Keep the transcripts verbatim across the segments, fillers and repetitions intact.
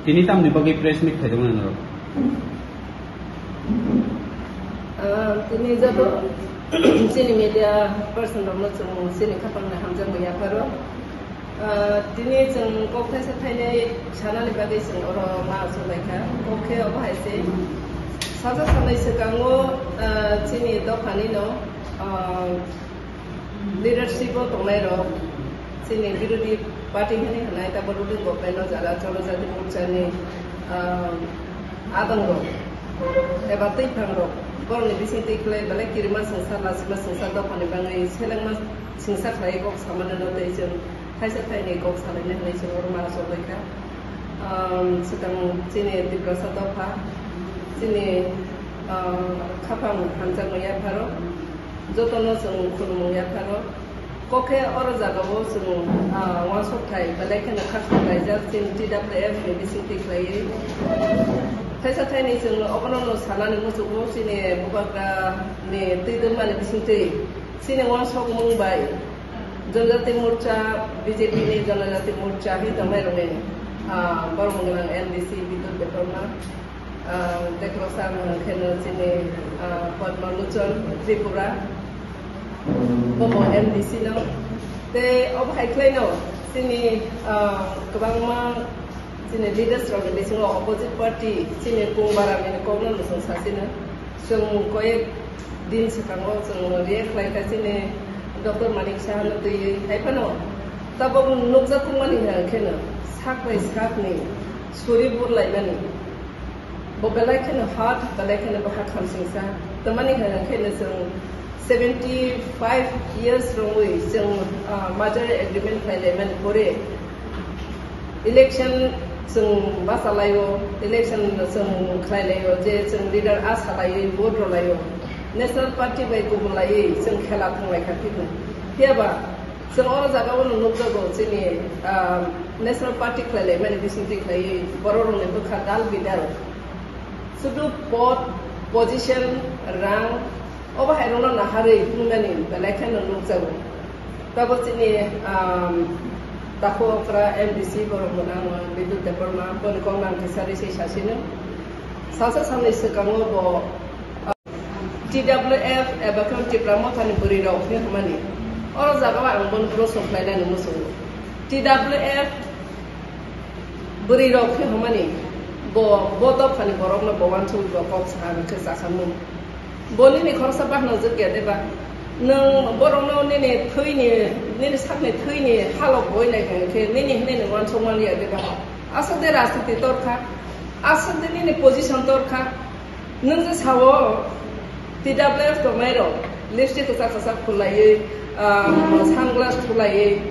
Tini tamni bagwi press meet khaidoknai norok? Ah, tini joto chini media person rokno chwng chini khapangni hamjakmung yapharo. Ah, tini chwng kok thaisa thainwi sanani bagwi chwng oro ma achuk laikha. Kok khe obo hai se, salsa salnwi swkango, ah, chini dophanino, ah, leadership o tongnai rok, chini birodhi party hwnwi hwnai, tabuk ruling government o jaga Jonojati Morcha ni, ah, adong rok eba twiphang rok, borokni bising twi khlai belai kirima swngsa, lachima swngsa dophani bagwi selengma swngsa khlai kok samani no tei chwng thaisa thaini kok salaina hwnwi chwng oro ma achuk laikha. Um, swkang chini Tiprasa dopha, chini, um, khaphang hamjakmung yapharo, jotono chwng khulumung yapharo. Kok khe oro jagao chwng, ah, uansuk thai belai kheno khakchang laijak chini T W F ni bising twi khlaiwi. Thaisa thaini chwng obono no sanani muchungo chini bubagra ni twi dwngmani bising twi chini uansukmung bai Jonojati Morcha, B J P ni Jonojati Morcha hi tongnairokni, ah, borok mung gwnang M D C Bidut Debbarma, ah, tei khoroksa ang hwnkhe no chini, ah, Padma Lochon Tripura, bobo M D C no. Tei obo hai khlai no chini, ah, kwbangma chini leaders rokni bisingo opposite party chini Pung Baramni kokno no chwng sachino. Chwng koyek din swkango chwng react khlaikha chini Doctor Manik Saha no twiwi. Hai phano tabuk nukjak tongmani hwnkheno sak bai sakni suri burlaimani. Bo belai kheno hard, belai kheno bo ha khamsingsa. Tamani hwnkheno chwng seventy five years romwi chwng, ah, merger agreement khlailaimani pore election chwng bachalaio, election chwng khlailaio, je chwng leader a salaio, vote rwlaio, National Party bai kubun laiwi chwng khela thanglaikha phikno. Phiyaba chwng oro jagao no nukjago chini, ah, National Party khlailaimani bisingtwi khlaiwi bororokni bwkha dal bidal. Sudu pod, position, rang, obo hai rokno naharwi himnani belai kheno nukjago. Tabuk chini, um, takhuk okra M D C borok mwnang Bidut Debbarma, boni kokno ang kisa risi sasino. Salsa salni swkango bo, uh, T W F eba khe Tipra Mothani bwrwi rok hinwi hwnmani. Oro jagao ang bono proshno khlainani muchungo. T W F bwrwi rok khe hwnmani, bo, bo dophani borokno bo uansugwi bo kok sa khe chasamung. Bo nini khoroksa bahanajak ya deba? Nwng borokno nini thwini, nini sakni thwini halok boi nai khe nini hwnwi nwng uansuk man ya deba? Aswk de rajniti torkha, aswk de nini position torkha. Nwng je sao T W F tongnai rok lipstick kwchak kwchak khulaiwi, ah, sunglass khulaiwi,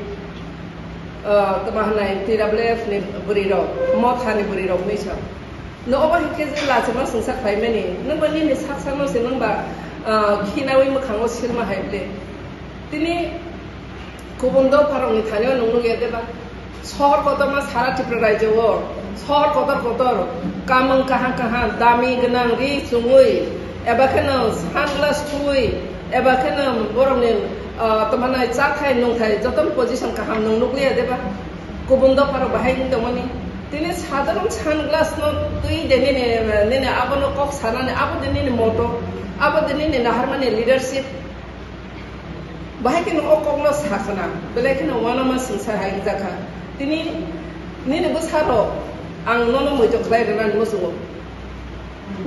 ah, tamo hwnai T W F ni bwrwi rok, Motha ni bwrwi rok hinwi sa. Nwng obo hai khe je lachima swngsa khlaimani, nwng ba nini sak sakno se nwng ba, ah, khinawi mwkhango silma hai ble. Tini kubun dopharokni thani-o nwng nukya deba? Sohor kotorma sara Tripura rajyo-o, sohor kotor kotor, kamung kaham kaham, dami gwnang ri chumui, eba kheno sunglass thuwi, eba kheno borokni, ah, tamo hwnai chathai nungthai jotono position kaham nwng nukliya deba? Kubun dopharok bahai wng tongmani. Tini sadharon sunglass-no twi de nini, nini abono kok sanani, abo de nini moto, abo de nini naharmani leadership. Bahai kheno o kokno sakhna, belai kheno uanama swngsa hai wngjakha. Tini nini bwsarok ang nono muitok khlai rwnani muchungo.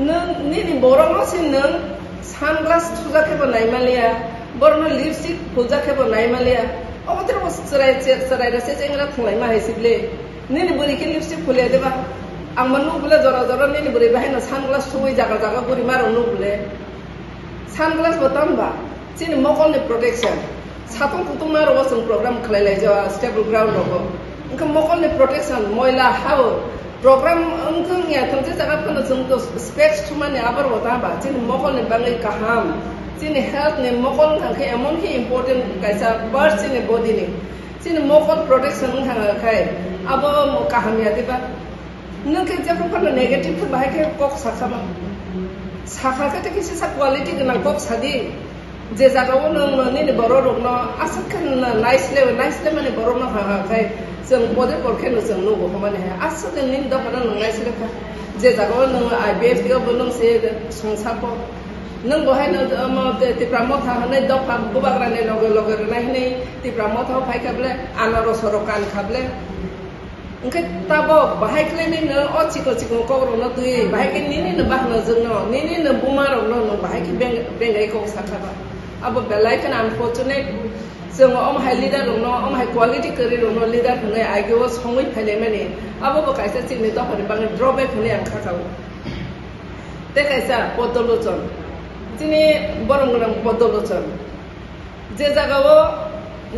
Nwng nini borokno se nwng sunglass thujak khe bo naimaliya, borokno lipstick phuljak khe bo naimaliya. Obo tei bo chwrai, chwrai rok se chengra thwnglaima hai se ble. Nini bwrwi khe lipstick phuliya deba? Ang ma nuk bole jora jora nini bwrwi bahai no sunglass thuwi jaga jaga bwrwi ma rok nuk bole. Sunglass bo tamo ba chini mokolni protection. Satung kutung ma rogo chwng program khlai lai jao stable ground rogo. Wngkha mokolni protection, moila hao program wngthung ya thung je jaga phano chwng to specs thumani abar bo tamo ba chini mokolni bagwi kaham. Chini health ni mokol wngkha khe emon khe important kaisa part chini body ni. Chini mokol protection wngkha khe abo kaham ya diba? Nwng khe jephru phano negative khe bahai khe kok sakha ba. Sakha khe tei kisa sa quality gwnang kok sadi. Je jagao nwng nini borok rokno aswk khe nice le, nice le mani borokno ha ha khai Chwng pode porkhe no chwng nugo hwnmani hai. Aswk nini dophano nwng naisirwkha. Je jagao nwng I B F T o bo nwng se songsa po. Nwng bo hai no, omo, Tipra Motha hwnwi dopha bubagrani loge loge rwnai hwnwi Tipra Motha o phaikha ble, anarosoro kankha ble. Hwnkhe tabok bahai khlainai no o chikon chikon kokrokno twi, bahai khe nini no bahno jwngno, nini no buma rokno nwng bahai khe beng-, bengai kok sakha ba. Abo belai kheno unfortunate. Chwng omo hai leader rokno, omo hai quality kwrwi rokno leader hwnwi ageo songwi phailaimani, abo bo kaisa chini dophani bagwi drawback hwnwi ang kha kao. Tei kaisa Poddo Lochon, chini borom gwnang Poddo Lochon, je jagao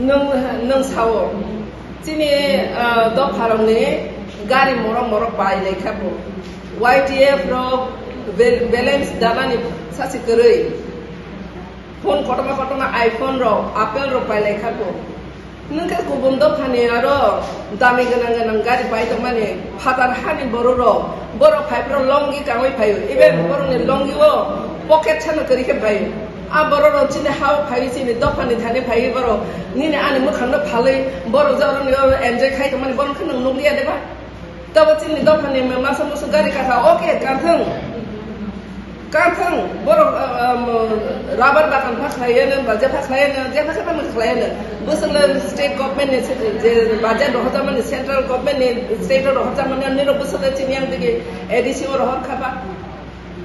nwng, nwng sao, chini, ah, dopharokni gari morok morok pai lai kha bo, Y T F rok bel-, balance danani sachi kwrwi. Phone kotorma kotorma iPhone rok, Apple rok pailai kha bo. Nwng khe kubun dophani aro dami gwnang gwnang gari pai tongmani, phatar hani borok rok, borok phai phro longi kangwi phaio. Even borokni longi o pocket sano kwrwi khe phaio. A borok rok chini ha o phaiwi chini dophani thani phaiwi borok nini ani mwkhang no phalwi borok je oro ni oro enjoy khai tongmani borok khe nwng nukliya de ba? Tabo chini dophani masa musu gari kasa, okay, kanthang. Kanthang, borok, ah, ah, mo, rubber bagan pha khlaiya no, baja pha khlaiya no, je pha khe pha khlaiya no. Bwswk le state government ni se-, je baja rohorjak mani, central government ni state o rohorjak mani, nini rok bwswk le chini yang digi A D C o rohor kha ba.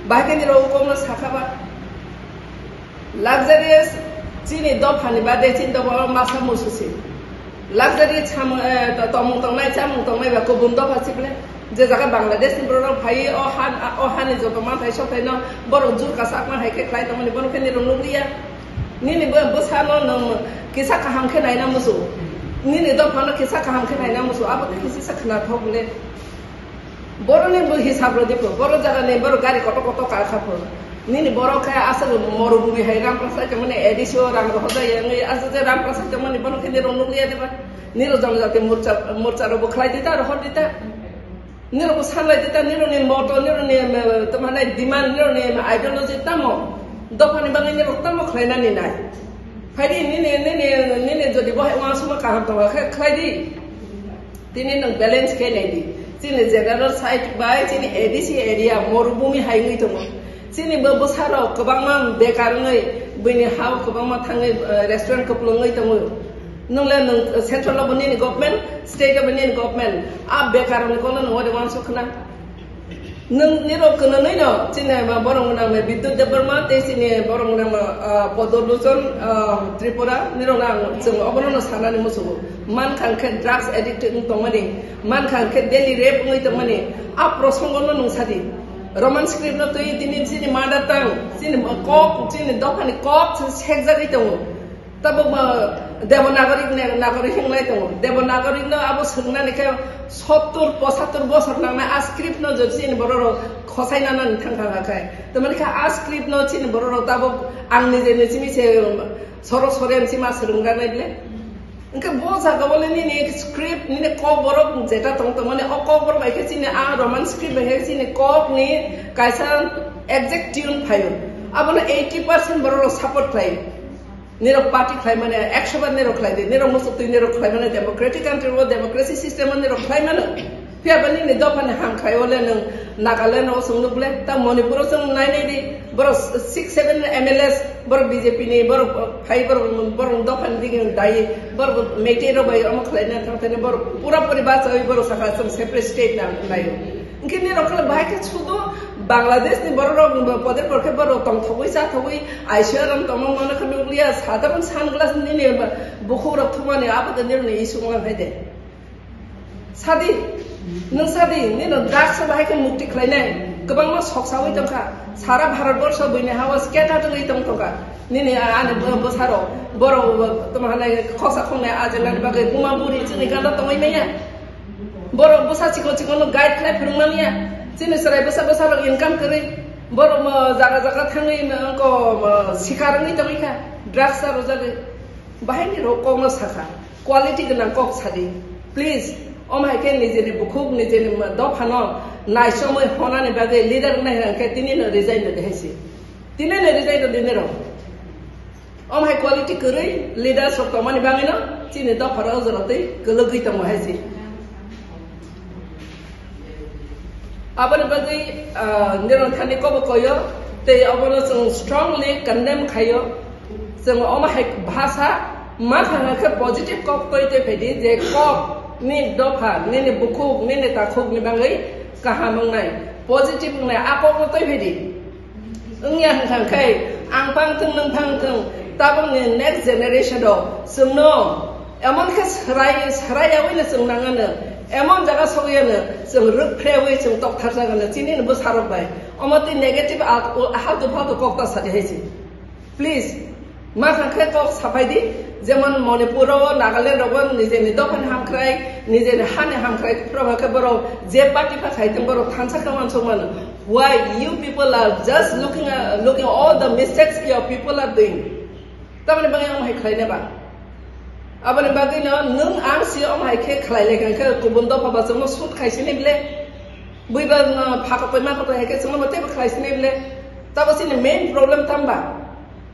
Bahai khe nini rok kok no sa kha ba. Luxurious chini dophani bade chini dopha o masa musu si. Luxury chamung, eh, to-, tomung tongnai, chamung tongnai ba kubun dopha si ble. Je jaga Bangladesh ni borok rok phai o han, o hani joto manthai sothai no borok jur kasak ma hai khe khlai tongmani bono khe nini rok nukliya. Nini bo, bwsa no nwng kisa kaham khe naina musu. Nini dopha no kisa kaham khe naina musu. Abo khe kisa khna thok le. Borokni bo hisab rw di pho, borok jaga ni borok gari kotor kotor ka kha pho. Nini borok khe aswk morubumi hai Ramprasad tongmani A D C o rang rohorjak ya wngwi aswk je Ramprasad tongmani bono khe nirok nukliya diba? Nirok jonojati morcha, morcha rok bo khlai di ta, rohor di ta. Nirok bo sanlai di ta, nirok ni moto, nirok ni, em, tamo hwnai demand, nirok ni ideology tamo? Dophani bagwi nirok tamo khlainani nai? Phai di, nini, nini, nini jodi bo hai uansukma kaham tongo khe khlai di. Tini nwng balance khe nai di. Chini general side bai chini A D C area morubumi hai wngwi tongo. Chini bo bwsarok kwbangma bekar wngwi, buini ha-o kwbangma thangwi, eh, restaurant kwplwngwi tongo. Nwng le nwng central o bo nini government, state o bo nini government. A bekar wngwi kono nwng ode uansuk khna. Nwng nirok kwnwi no chini ma borok nang me Bidyut Debbarma tei chini borok nang ma, ah, Poddo Lochon, ah, Tripura nirok nang chwng obono no sanani musugo. Man khan khe drugs addict wng tongmani, man khan khe daily rape wngwi tongmani. A prosongo no nwng sadi. Roman script no twi tini chini mother tongue, chini kok, chini dophani kok sekjagwi tongo. Tabuk bo Devanagari ne, Nagari hinglai tongo. Devanagari no abo swngnani khe sottur, pochattur bosor nangnai a script no jodi chini borok rok khosai nanani thang thang kha. Tamani khe a script no chini borok rok tabuk ang nije nije simi se soro sore sima swrwng ranai ble. Hwnkhe bo jaga o le nini script nini kok borok jeta tong tongmani o kok borok bai khe chini a Roman script bai khe chini kok ni kaisa exact tune phaio. Abono eighty percent borok rok support khlaio. Nirok party khlai mane, ekso bar nirok khlai di, nirok muchuk twi nirok khlai mane, democratic country o democracy system o nirok khlai mano. Phiya ba nini dopha ni ham khlai o le nwng Nagaland o chwng nuk le, ta Manipur o chwng nai nai di, borok six seven M L As, borok B J P ni, borok phai, borok, borok dopha ni digi dai, borok Meitei rok bai omo khlai na thang thani, borok pura puri bachawi, borok saka chwng separate state na nai o. Hwnkhe nirok khe bahai khe sudu Bangladesh ni borok rok pode porkhe borok tongthogwi chathogwi aiswrang tongma mano khe nukliya, sadharon sunglass nini bukhuk rok thumani abo de nirokni issue wng hai de. Sadi, nwng sadi, nino drugs o bahai khe mukti khlainai, kwbangma soksawi tongkha, sara Bharat borsho buini ha-o scatter wngwi tong tongkha. Nini a-, ani bo-, bwsarok, borok bo-, tamo hanai khoksa khoknai ajelani bagwi buma buri chini gana tongwi manya. Borok bwsa chikon chikon no guide khlai phwrwng manya. Chini chwrai bwsa bwsa rok income kwrwi. Borok mo jaga jaga thangwi mo wngko mo sikar wngwi tongwi kha. Drugs aro jagwi. Bahai ni rok kok no sakha. Quality gwnang kok sadi. Please. Om hai khe nijeni bukhuk nijeni mo dophano naichomwi honani bagwi leader wngnai hwnkhe tini no resign rwdi hai si. Tini no resign rwdi nirok. Om hai quality kwrwi leaders rok tongmani bagwino chini dopharo o jora twi kwlwgwi tongo hai se. Aboni bagwi, ah, nirok thani kobo koyo, tei obono chwng strongly condemn khayo. Chwng omo hai bhasa ma thangna khe positive kok toi toi phaidi, je kok ni dopha, nini bukhuk, nini takhuk ni bagwi kaham wngnai, positive wngnai, a kokno toi phaidi. Wngya hwnkha khe ang phang thung, nwng phang thung, tabukni next generation rok chwngno emon khe swrai, swraiyawi no chwng nangano, emon jaga sogwiyano chwng rwkphreyawi chwng toktharjagano chini bwsarok bai. Omo twi negative a-, o haltu faltu kok ta sadi hai se. Please, ma thang khe kok saphai di, jemon Manipur o, Nagaland rogo nijeni dophani hamkrai, nijeni hani hamkrai, phro khe borok je party pha khai thung borok thansa khe uansuk mano. Why you people are just looking, uh, looking all the mistakes your people are doing? Tamoni bagwi omo hai khlaina ba? Aboni bagwi no nwng ang si omo hai khe khlai lai kha khe kubun dopha ba chwngno shoot khai sini bile. Bui ba no pha kotoi ma kotoi hai khe chwngno bo teibo khlai sini bile. Tabo sini main problem tamba?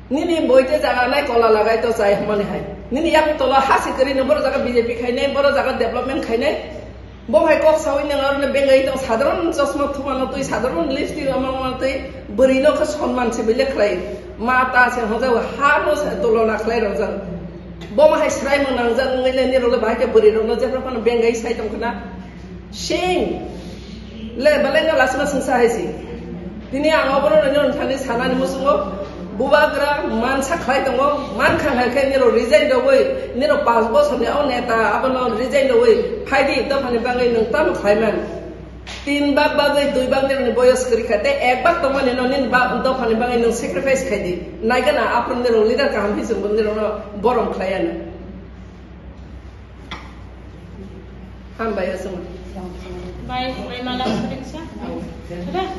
Nini boite jaga nai kola lagai to chai hwnmani hai. Nini yak tola ha si kwrwi no boro jaga B J P khainai, boro jaga development khainai. Bo hai kok sawi nang arone bengai tong, sadharon chosma thumano twi, sadharon lipstick amangma twi, bwrwi no khe sonman se bile khlai. Ma ta se hojak ha no se tulona khlai rojak. Bo ma hai srai mung nangjak wngwi le nirok le bahai khe bwrwi rok no jephra phano bengai sai tong khna. Shame. Le belai no lasima sungsa hai si. Tini ang obono nini thani sanani musungo bubagra mansa khlai tongo, mankha hai khe nirok resign rogwi, nirok panch bosorni o neta abono resign rogwi phaidi, dophani bagwi nwng tamo khlaiman. Tin bak bagwi dui bak nirokni boyos kwrwi kha, tei ek bak tongmani no nini ba-, dophani bagwi nwng sacrifice khaidi. Naigana aphuru nirok leader kaham phi chwngbo nirokno borom khlaiya na. Hambai aswk. Bai, bai, mala photo kisa. Sudah?